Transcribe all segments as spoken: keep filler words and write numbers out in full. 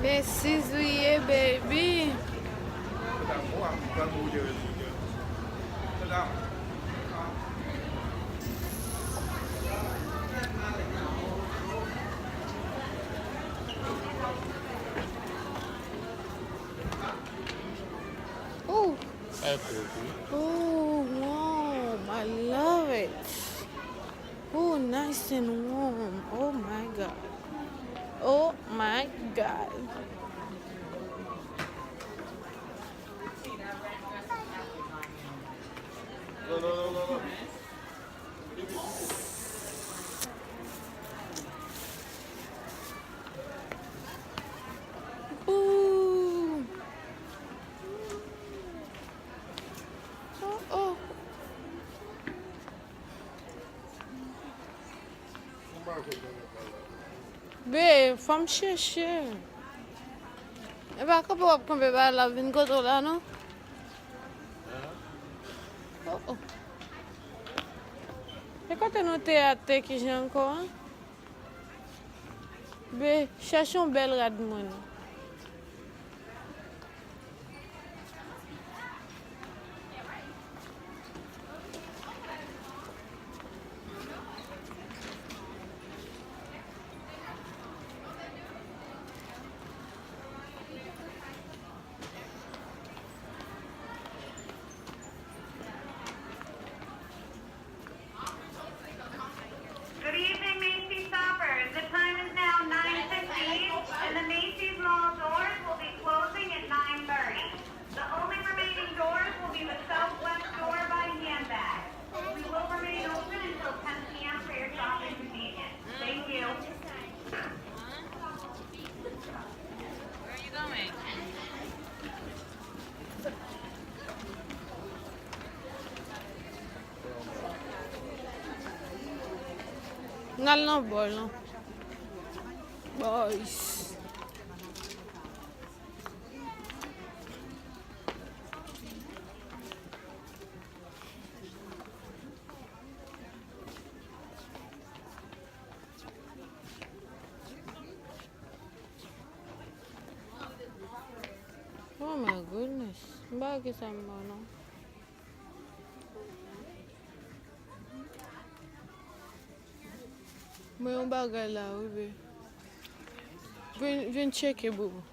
Macy's wi ye, baby. Ooh. Ooh, warm. I love it. Ooh, nice and warm. Oh my God. Oh my God. Ooh. Oh, oh. Be, fò m chèche. E pa kanpe w ap kanpe ba la vin kote w la, non? Oh, oh. E kote nou te a te kijan ankò, an? Be, chèche yon bèl rad moun. Good evening, Macy's shoppers. The time is now nine fifteen, and the Macy's mall doors will be closing at nine thirty. The only remaining doors will be the southwest door by handbag. We will remain open until ten p m for your shopping convenience. Thank you. Where are you going? N al nan bòl, non. Boys. Oh my goodness. M pa wè kisa m ba w non. Mwen yon bagay la wi, be. Vin, vin tcheke, boubou.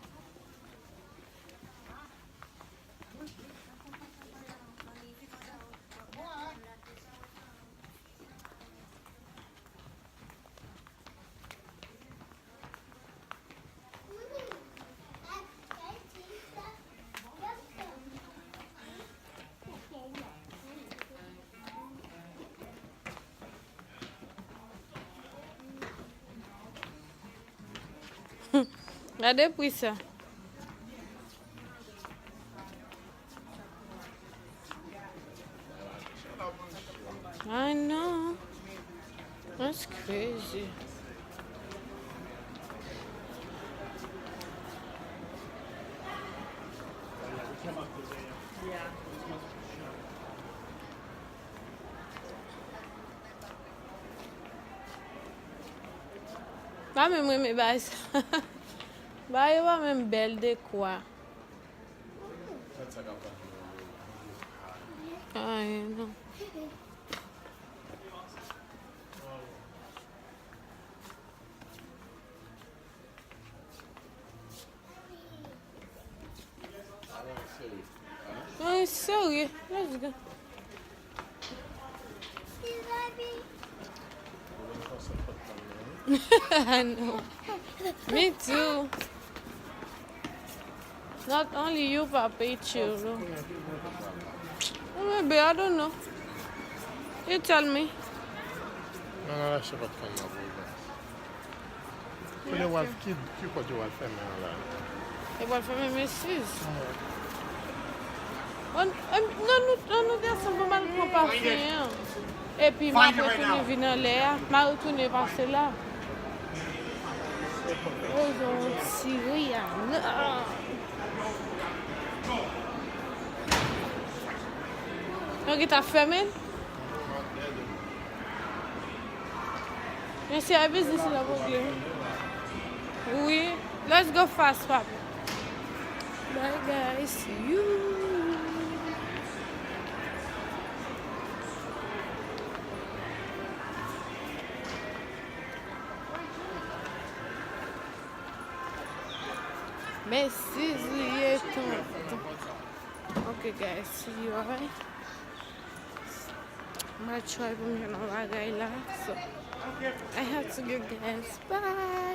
Gade pri sa. I know. That's crazy. Pa menm renmen bagay sa. Bagay yo pa menm bèl dekwa. Ay, non. Ay, serye. Let's go. I know. Me too. Not only you, Papi, chill. Maybe, I don't know. You tell me. Mwen al achte pòpkòn nan pou ou. Kounye a w al ki, ki kòd yo al fèmen an la? Yo pral fèmen Macy's. An, an, nan nou, nan nou desann pou m al pran pafen an. Epi m ap retounen vin anlè a. M a retounen pase la. Yo zon tire a. Non. Yo gentan fèmen. Men se a biznis la pwoblèm. Wi, Let's go fast, papi. Bye, guys. See you. Men si zye tonton. Okay, guys, see you, alright? M a try pou m jwenn yon bagay la. So, I have to go, guys. Bye.